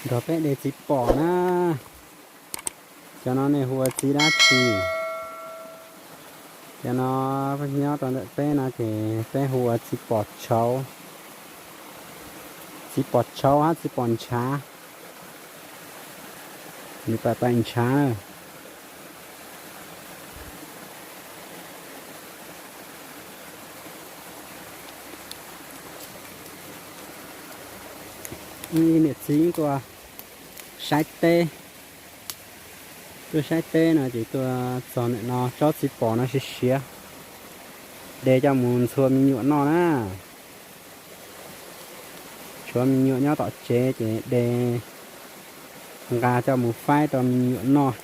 Nrog peb de txiv pos na. Cov no nej hu ua txiv dab tsi? Cov no nyob rau ntawm peb no ces peb hu ua txiv pos tshauv. Txiv pos tshauv hab txiv pos ntshav. Nws pais pais ntshav na. Niam txiv tuaj saib teb, tuaj saib teb no ces tuaj txog ntawm no tsob txiv pos no siav siav, de coj mus ntxhua me nyuam noj na. Tshuav me nyuam nyob tom tsev ces de nqa coj mus faib rau me nyuam noj.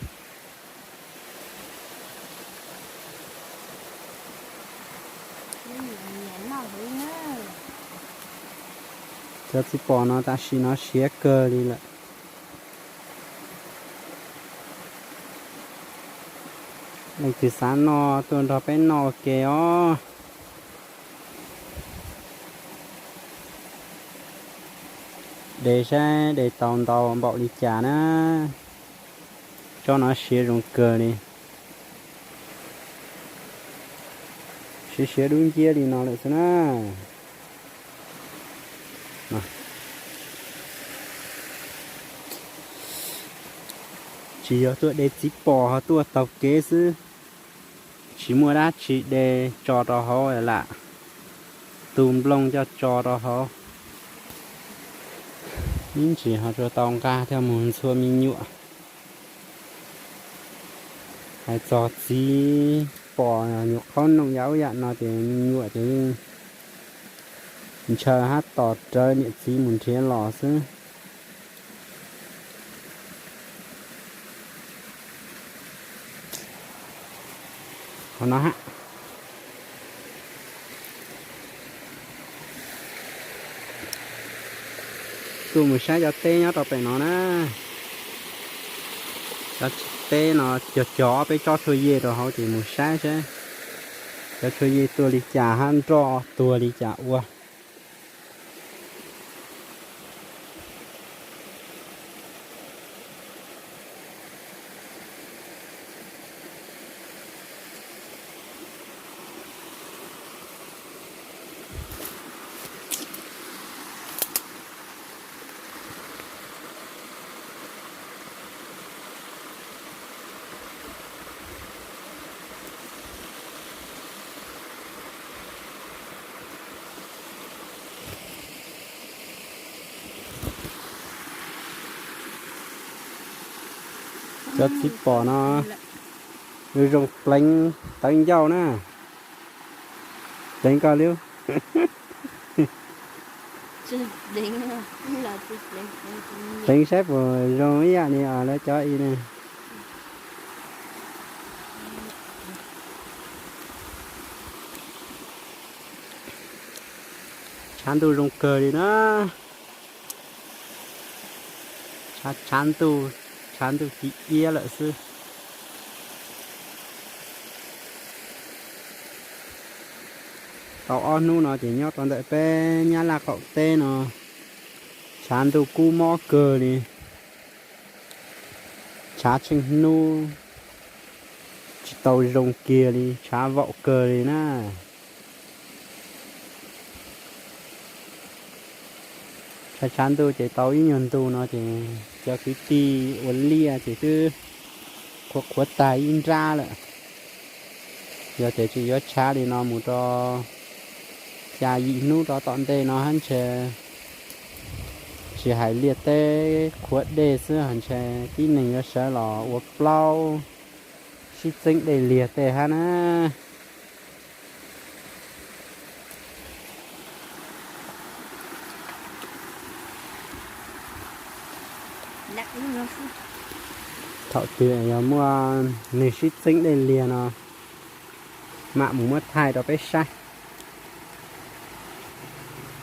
Cov txiv pos no tam sim no siav kawg li lawm. Leej twg xav noj tuaj nrog peb noj ua ke os. De saib de tau ntau npaum li cas na. Tsob no siav zoo kawg li. Siav siav dub nciab li no lawm xwb na. Tsis yog tuaj de txiv pos ho tuaj taug kev xwb. Tsis muaj dab tsi de tso rau hauv lam tu nplooj coj tso rau hauv. Ib ntsis ho tsuas tau nqa thiaj mus ntxhua me nyuam. Hais txog txiv pos nyuam qhaub noom yam ub yam no ces me nyuam ces yeej ntshaw hab tos rawv niam txiv mus nrhiav los xwb. Qhov no hab. Tuaj mus saib cov teb nyob rau pem no na. Cov teb no cog cog peb tsob tshuaj yej rau hauv ces mus saib saib cov tshuaj yej tuaj li cas hab nroj tuag li cas ua. Cov txiv pos no zoo pleev tawv ncauj na. Pleev koj li. Pleev saib puas zoo ib yam li lawv cov i ne. Tshav ntuj zoo kawg li na. Tshav ntuj, tshav ntuj ci iab lawm xwb. Tau ob hnub no ces nyob rau ntawm peb Nyab Laj qaum teb no tshav ntuj kub mob kawg li. Tshav tsheej hnub tsis tau zoo kiag li, tshav vaum kawg li na. Tshav tshav ntuj ces tau ib nyuag ntu no ces cov kwv tij ua liaj ces twb qhuav qhuav tag ib nrab lawm. Yog tias tseem yuav tshav li no mus rau xya yim hnub rau tom ntej no hab ntshe tsis hais liaj teb qhuav dej xwb ho ntshe tib neeg yuav sawv los ua plaub sib txeeb dej liag tej hab na. Thaum twg yog muaj neeg sib txeeb dej liag no mam mus muab thaij rau peb saib.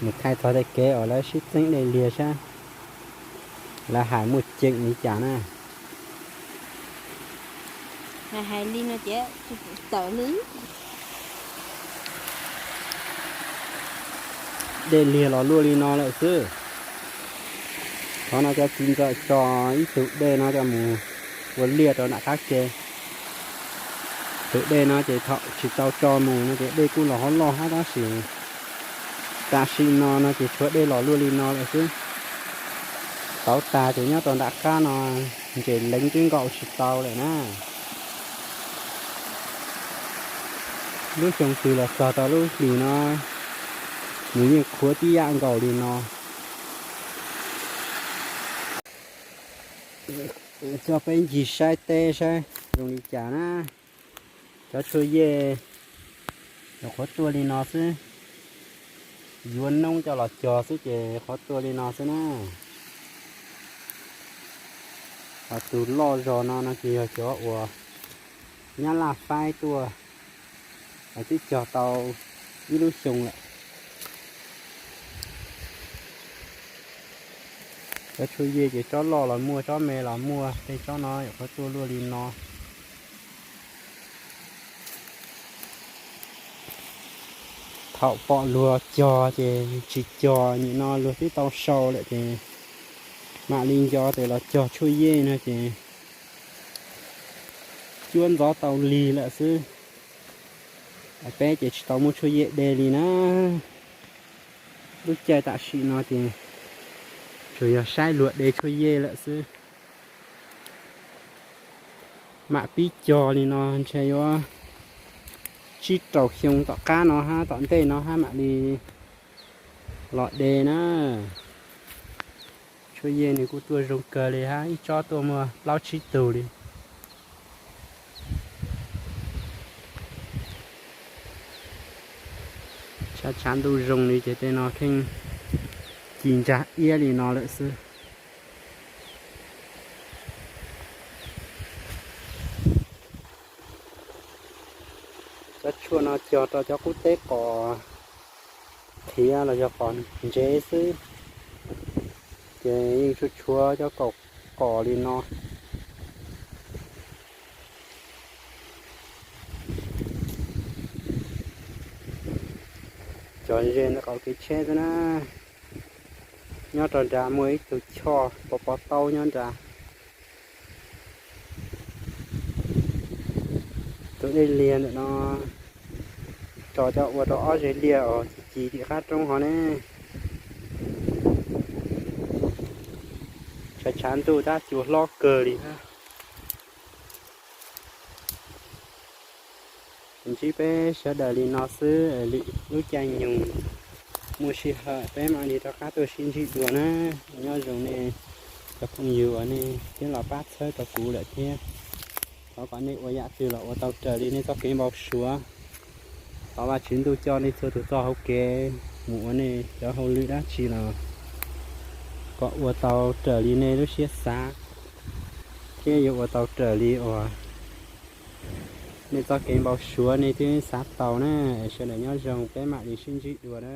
Mus thaij txog tej kev uas lawv sib txeeb dej liag saib lawv hais muaj ceem li cas na. Dej liag los luaj li no lawm xwb. Qhov no cov txiv ntxawm tso ib tug dej no coj mus ua liaj rau nram qab ke. Tus dej no ces thaum tsis tau tso mus no ces dej kuj los ho loj hab tab sis tam sim no no ces tshuav dej los luaj li no lawm xwb. Tauv tag ces nyob rau nram qab no ntses leev twb nkaum tsis tau lawm na. Lub xyoo twg los txog rau lub hlis no nws yeej khuav tib yam nkaus li no. Coj peb ncig saib teb saib zoo li cas na. Cov tshuaj yej nyuam qhuav tuaj li no xwb, yuav noob coj los cog xwb ces qhuav tuaj li no xwb na. Ho tus loj zog no no ces yog cov uas nyab laj faib tuaj, twb cog tau ib lub xyoo lawm. Cov tshuaj yej ces tsob loj los muaj, tsob me los muaj, tej tsob no nyuam qhuav tuaj luaj li no. Thaum pom luag cog ces tsis cog, nim no luag twb tau sau lawm ces mam li nco tias los cog tshuaj yej no ces cuab ntxov tau lig lawm xwb. Peb ces tsis tau muaj tshuaj yej de li na. Lub caij tam sim no ces tsuas yog saib luag de tshuaj yej lawm xwb. Mam pib cog li no ntshe yuav tsib rau xyoo tom qab no hab tom ntej no hab mam li los de na. Tshuaj yej nws kuj tuaj zoo kawg li hab, ib tsob tuaj muaj plaub tsib tug li. Tshav tshav ntuj zoo li ces tej no kheej ci ntsag iab li no lawm xwb. Cov tshuaj no cog rau cov qub teb qos qhiav los yog qos ntsev xwb, ces yeej tshuav tshuav cov kaum qos li no. Cog ze ntawm qaum kev tsheb xwb na. Nyob rau nrad muaj ib tug choj pov pov taub nyob nrad. Tus dej liag ntawm no tso coj ua rau ob ze liaj os, ci ci tim qab roob hov ne. Tshav tshav ntuj tab cua hlob kawg li hab. Ntsib peb sawv daws li no xwb, lwm lub caij nyoog muaj sij hawm peb mam li rov qab tuaj sib ntsib dua na. Nyob zoo nej cov phooj ywg uas nej twb los pab txhawb rau kuv lawm thiab. Thov kom nej ua yam twg los ua tau raws li nej txoj kev npau suav. Thov Vajtswv ntuj coj nej txhua tus txoj hauv kev mus ua nej cov hauj lwm dab tsi los kom ua tau raws li nej lub siab xav, thiab yuav ua tau raws li uas nej txoj kev npau suav nej twb xav tau na. Sawv daws nyob zoo, peb mam li sib ntsib dua na.